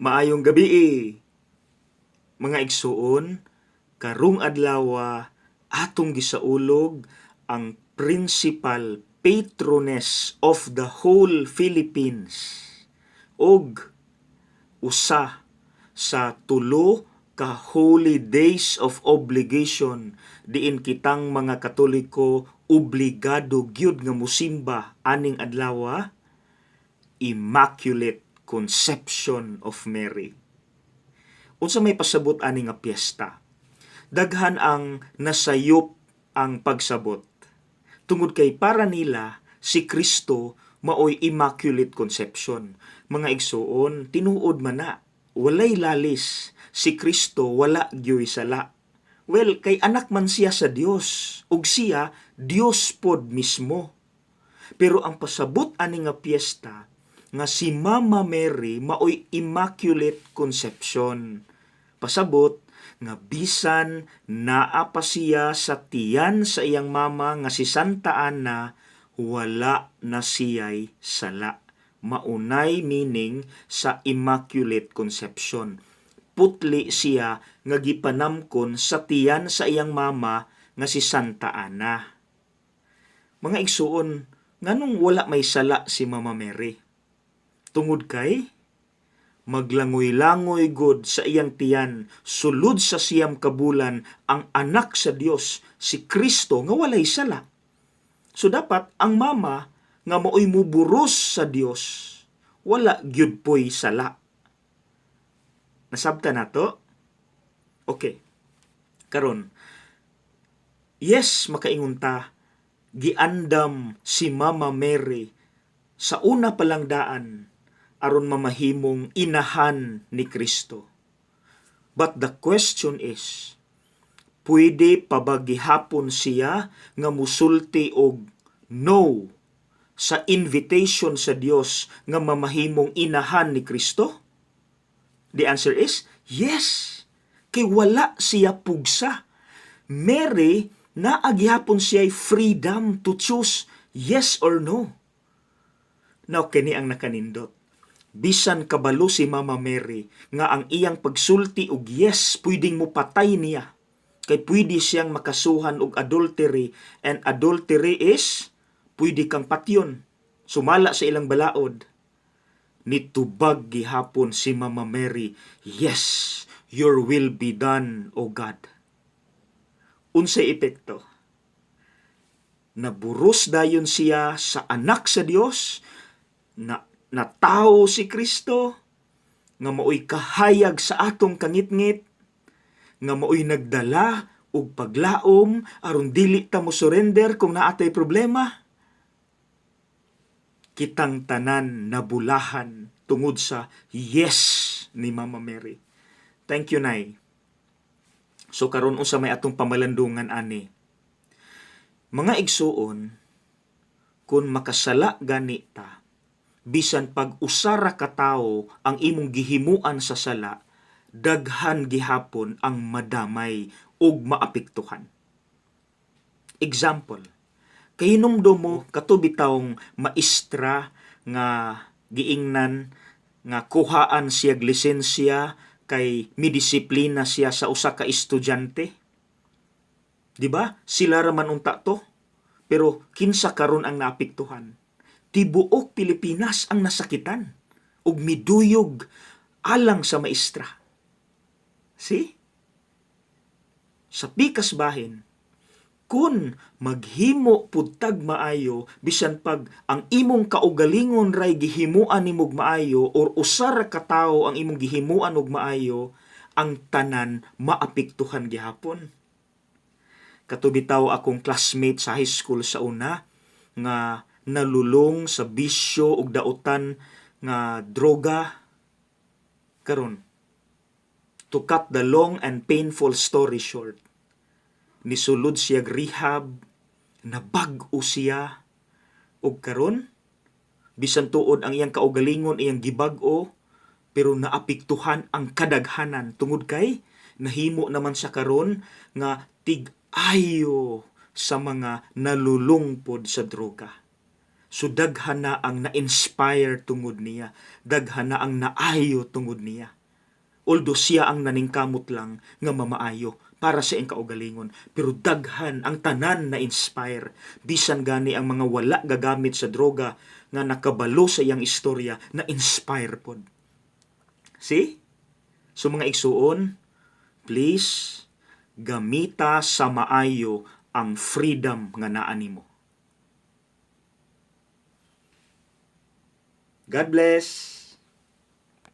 Maayong gabii, mga igsuon. Karong adlaw atong gisaulog ang principal patroness of the whole Philippines ug usa sa tulo ka holy days of obligation diin kitang mga Katoliko obligado gyud nga musimba aning adlaw, Immaculate Conception of Mary. Unsa may pasabot ani nga piyesta? Daghan ang nasayop ang pagsabot. Tungod kay para nila si Kristo maoy Immaculate Conception. Mga igsuon, tinuod man na, walay lalis. Si Kristo wala gyoy sala. Well, kay anak man siya sa Dios ug siya Dios pod mismo. Pero ang pasabot ani nga piyesta nga si Mama Mary maoy Immaculate Conception. Pasabot nga bisan naa pa siya sa tiyan sa iyang mama nga si Santa Ana, wala na siya'y sala. Maunay meaning sa Immaculate Conception. Putli siya nga gipanamkon sa tiyan sa iyang mama nga si Santa Ana. Mga igsuon, nganong wala may sala si Mama Mary? Tungod kay maglangoy-langoy god sa iyang tiyan sulod sa 9 ka bulan ang anak sa Dios, si Kristo, nga walay sala. So dapat ang mama nga maoy muburos sa Dios wala gyud poy sala. Nasabta nato? Okay. Karon, yes, makaingon ta giandam si Mama Mary sa una pa lang daan aron mamahimong inahan ni Kristo. But the question is, pwede pa ba gihapon siya nga musulti og no sa invitation sa Dios nga mamahimong inahan ni Kristo? The answer is yes. Kay wala siya pugsa. Mary, naa gihapon siya freedom to choose yes or no. Now, kini ang nakanindot. Bisan kabalo si Mama Mary nga ang iyang pagsulti og yes pwedeng mo patay niya. Kay pwede siyang makasuhan og adultery, and adultery is pwede kang patyon. Sumala sa ilang balaod. Nitubag gihapon si Mama Mary, "Yes, your will be done, O God." Unsay epekto? Naburos dayon siya sa anak sa Dios na natawo si Kristo nga maoy kahayag sa atong kangitngit, nga maoy nagdala og paglaom aron dili ta mo surrender kung naa tay problema. Kitang tanan nabulahan tungod sa yes ni Mama Mary. Thank you, Nay. So karon, unsa may atong pamalandungan ani? Mga igsuon, kung makasala gani ta, bisan pag usa ra ka tawo ang imong gihimuan sa sala, daghan gihapon ang madamay ug maapektuhan. Example, kahinumdom mo kato bitawng maestra nga giingnan nga kuhaan siya lisensya kay midisiplina siya sa usa ka estudyante? Di ba? Sila ra man unta to. Pero kinsa karon ang naapektuhan? Tibuok Pilipinas ang nasakitan ug miduyog alang sa maestra. See? Sa pikas bahin, kun maghimo pud tag maayo, bisan pag ang imong kaugalingon ray gihimuan nimog maayo or usa ra ka tawo ang imong gihimuan og maayo, ang tanan maapektuhan gihapon. Kato bitaw akong classmate sa high school sa una nga nalulong sa bisyo ug dautan nga droga. Karon, to cut the long and painful story short, nisulod siya rehab, nabag-o siya, ug karon bisan tuod ang iyang kaugalingon iyang gibag-o, pero naapektuhan ang kadaghanan tungod kay nahimo naman siya karon nga tig-ayo sa mga nalulungpod sa droga. So daghan na ang na-inspire tungod niya. Daghan na ang naayo tungod niya. Although siya ang naningkamot lang nga mamaayo para sa iyang kaugalingon. Pero daghan ang tanan na inspire. Bisan gani ang mga wala gagamit sa droga nga nakabalo sa iyang istorya, na inspire pod. See? So mga igsuon, please gamita sa maayo ang freedom nga naa nimo. God bless.